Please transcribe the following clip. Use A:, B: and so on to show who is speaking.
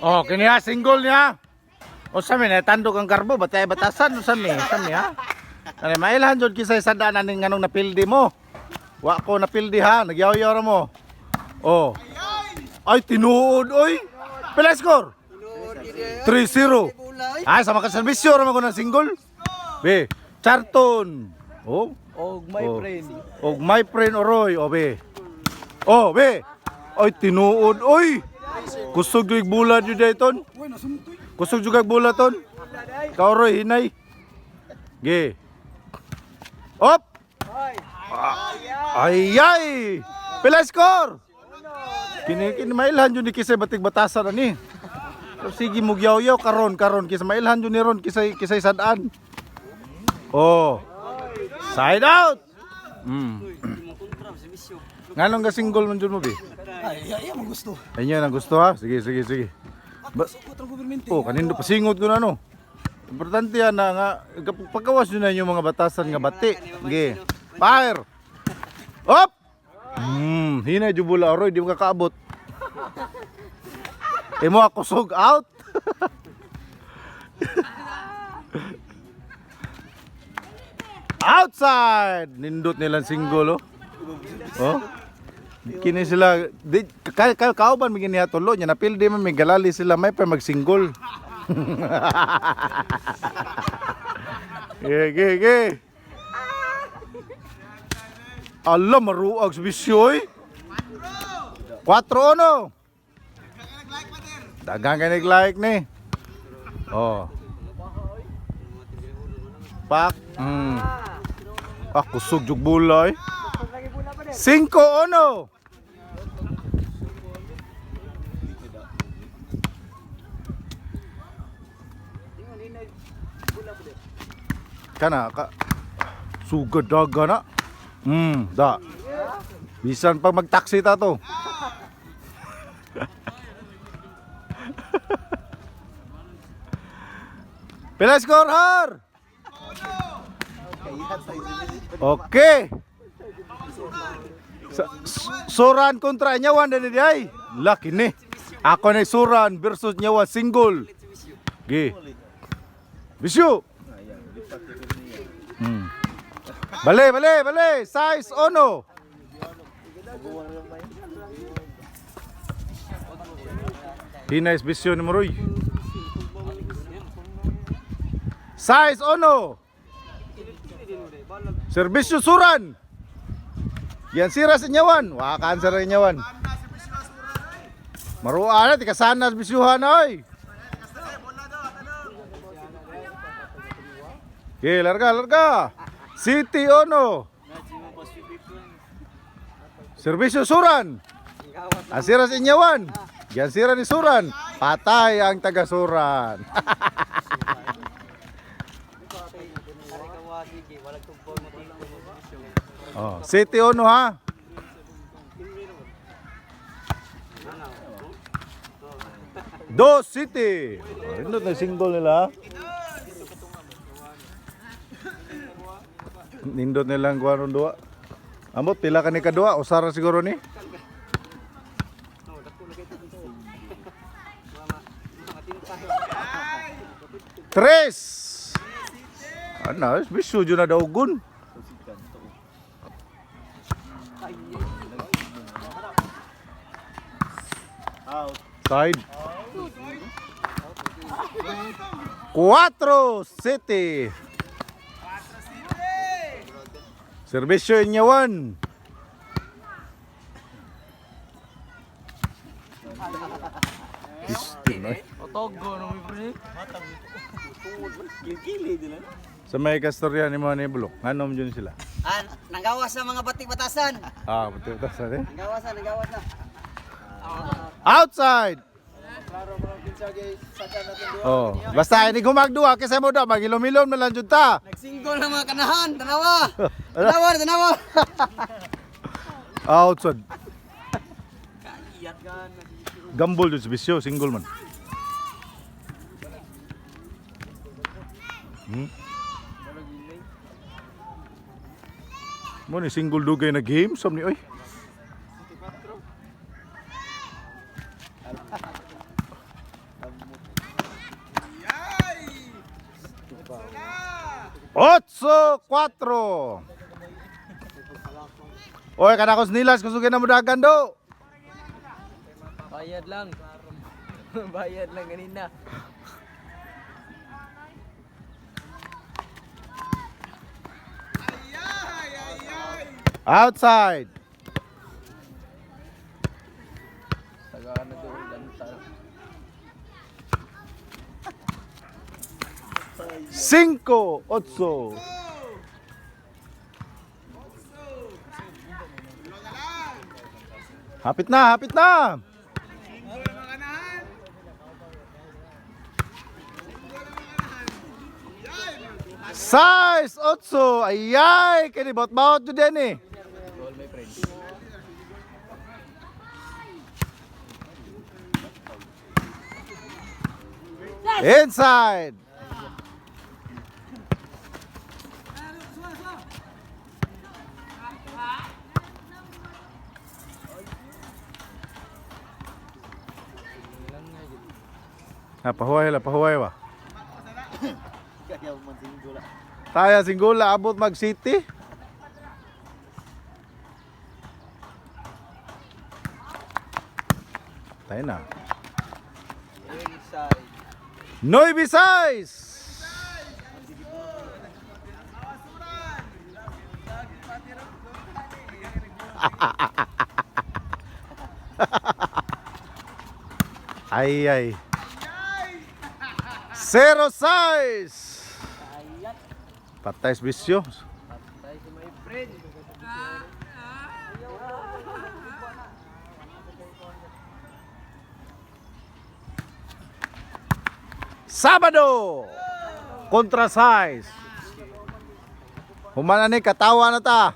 A: Oh, kini ha, single niya. Usa mi natandog ang karbo, batay batasan usa mi, usa mi ha. Ano mailhan jud kisay sadaan aning nganong napildi mo. Wa ko napildi ha, nagyaw-yaw ra mo. Oh. Ay tinuod oy. Pila score? 3-0. Ay sama ka serbisyo ra man ko ng single. Be, Charton. Oh.
B: Og my
A: Oh.
B: friend.
A: Og my friend Oroy, o be. Oh, be. Ay tinuod oy. Kusog jud bula jud dayton. Kusog jud kag bula ton. Ka Oroy hinay. Ge. Op. Ay ay. Pila score? Kini kini mailhan jud ni kisay batig batasan ani. Sige mo gyaw-yaw karon karon kisa mailhan jud ni ron kisay kisay sad-an. Oh. Side out. Nganong ga single man jud mo bi?
B: Ay, ay, ay, gusto.
A: Ay ang gusto ha. Sige sige sige. Ba
B: Sukot ang gobyermente.
A: Oh, kanindo pasingot ko na no. Importante yan na nga pagkawas nyo na yung mga batasan nga bati. Sige. Fire. Up. Hinay jubula oroy di mo kakaabot. Imo ako kusog out. Outside. Nindot nilang single oh. Oh. Kini sila di kay kay kauban mi gini tulo nya napildi man may galali sila may pa magsingle. Ge ge ge. Ala maruag sa bisyo oy. 4-1. Daghang kay nag-like ni. Oh. Pak. Ah, kusog jug bola eh. 5-1. Kana ka sugad daga na. Da. Bisan pag magtaksi ta to. Pila score har? Okay. Sa, Suran kontra Nyawan dani di ay. Laki ni. Ako ni Suran versus Nyawan single. Gi. Bisyo. Bale, bale, bale. Size ono. Hinay bisyo ni Moroy. Size ono. Serbisyo Suran. Yan sira sa inyawan. Wakaan sa inyawan. Marua na, tika sana sa bisyuhan oy. Okay, larga, larga. City Ono. Serbisyo Suran. Asira sa inyawan. Yan sira ni Suran. Patay ang taga Suran. Oh, City Ono ha. Dos City. Oh, Indot na single nila. Nindot nilang kuha ng duwa. Amot, pila ka ni kadua? Usara siguro ni? Tres! Ano, bisyo na daugon. Side. Cuatro City. Servisyo inyawan. Isto na.
B: Otogo no mi pre.
A: Sa may kastorya ni mga ni Bulok, nganom dyan sila.
C: Ah, nanggawas na mga batik batasan.
A: Ah, betul betul sa eh.
C: Nanggawas na, nanggawas na.
A: Outside. Oh, basta ini gumagduwa kasi mo daw magilom-ilom na lang jud ta.
C: Nagsinggol na mga kanahan, tanawa. Tanawa, tanawa.
A: Outside. Gambol jud sa bisyo, single man. Mo ni single dugay na game sam ni oy. Otso, cuatro. Oy, kada ko nilas kusugin na mo dagan do.
C: Bayad lang. Bayad lang kanina.
A: Outside.
C: Tagaan na doon lantar.
A: 5, 8. Hapit na, hapit na. Size 8. Ayay, kini bot-bot jud din eh.
C: Goal, my friend.
A: Inside. Ha, pahuway la, pahuway ba?
B: Kaya man singgula.
A: Taya singgula abot mag city. Tayo na.
C: Inside.
A: Nueve size. Ay ay. Zero size. Patay sa bisyo.
C: Patay si my friend.
A: Sabado kontra size. Humana ni katawa na ta.